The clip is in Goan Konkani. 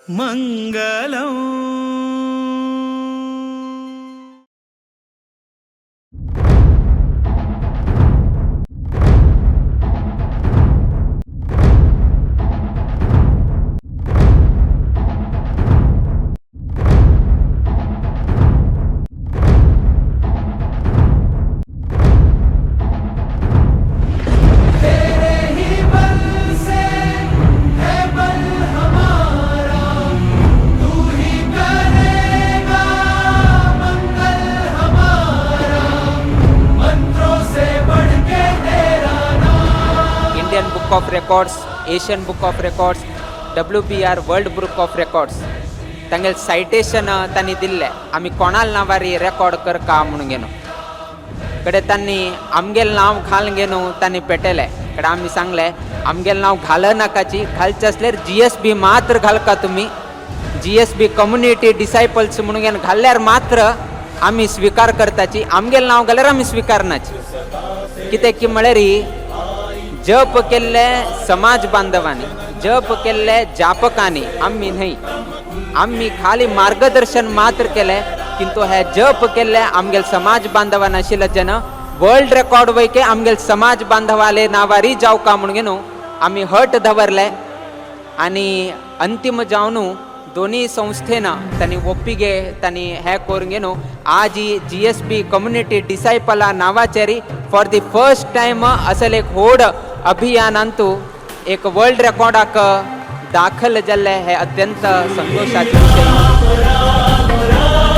మంగళం. Indian Book of Records, Asian Book of Records, WBR World Book of Records तांगेले सायटेशन तांणी दिल्लें आमी कोणाल नांवार रेकॉर्ड करका म्हणून घेवन कडे तांणी आमगेलें नांव घालून घेवन तांणी पेटयलें. कडे आमी सांगलें आमगेलें नांव घालनाकाची, घालचें आसल्यार जीएसबी मात्र घालका तुमी, जीएसबी कम्युनिटी डिसायपल्स म्हणून घेवन घाल्यार मात्र आमी स्विकार करताची, आमगेलें नांव घाल्यार आमी स्विकारनाची. कित्याक की म्हळ्यार जप केल्ले समाज बांधवांनी, जप केल्ले जापकांनी, आमी न्हय, आमी खाली मार्गदर्शन मात्र केलें, किंतु हे जप केल्ले आमगेले समाज बांधवान आशिल्ले जन वर्ल्ड रेकॉर्ड वयके आमगेले समाज बांधवाले नांवारी जावका म्हणून न्हू आमी हट दवरले. आनी अंतीम जावन दोनी संस्थेन तांणी ಒಪ್ಪಿಗೆ तांणी हें करून घेवन आज ही जीएसबी कम्युनिटी डिसायपला नांवाचेर फॉर the first time असले एक व्हड अभियानांतू एक वर्ल्ड रेकॉर्डाक दाखल जाल्लें हे अत्यंत संतोशाचे विशय.